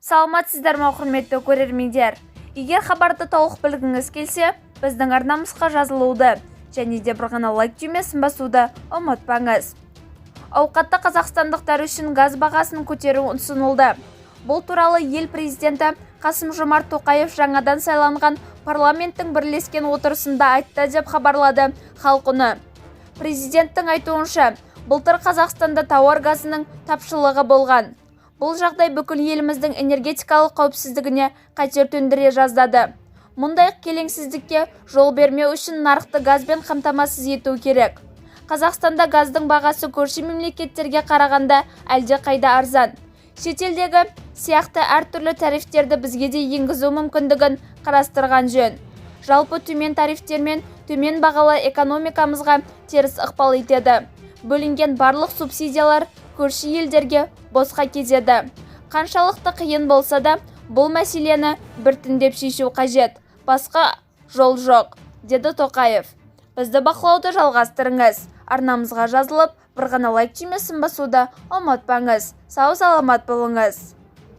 Саламатсыздар ма, құрметті көрермендер! Егер хабарды толық білгіңіз келсе, біздің арнамызға жазылуды және де бір ғана лайк түймесін басуды ұмытпаңыз. Ауқатты қазақстандықтар үшін газ бағасын көтеру ұсынылды. Бұл туралы ел президенті Қасым-Жомарт Тоқаев жаңадан сайланған парламенттің бірлескен отырысында айтты, деп хабарлады «Халық үні». Президенттің айтуынша, былтыр Қазақстанда тауар газының тапшылығы болған. Бұл жағдай бүкіл еліміздің энергетикалық қауіпсіздігіне қатер төндіре жаздады. Мұндай келеңсіздікке жол бермеу үшін нарықты газбен қамтамасыз ету керек. Қазақстанда газдың бағасы көрші мемлекеттерге қарағанда әлдеқайда арзан. Шетелдегі сияқты әртүрлі тарифтерді бізге де енгізу мүмкіндігін қарастырған жөн. Жалпы, төмен тарифтер мен төмен бағалар экономикамызға теріс ықпал етеді. Бөлінген барлық субсидиялар көрші елдерге босқа кетеді. Қаншалықты қиын болса да, бұл мәселені біртіндеп шешу қажет. Басқа жол жоқ, деді Тоқаев. Бізді бақылауды жалғастырыңыз. Арнамызға жазылып, бір ғана лайк түймесін басуды ұмытпаңыз. Сау саламат болыңыз.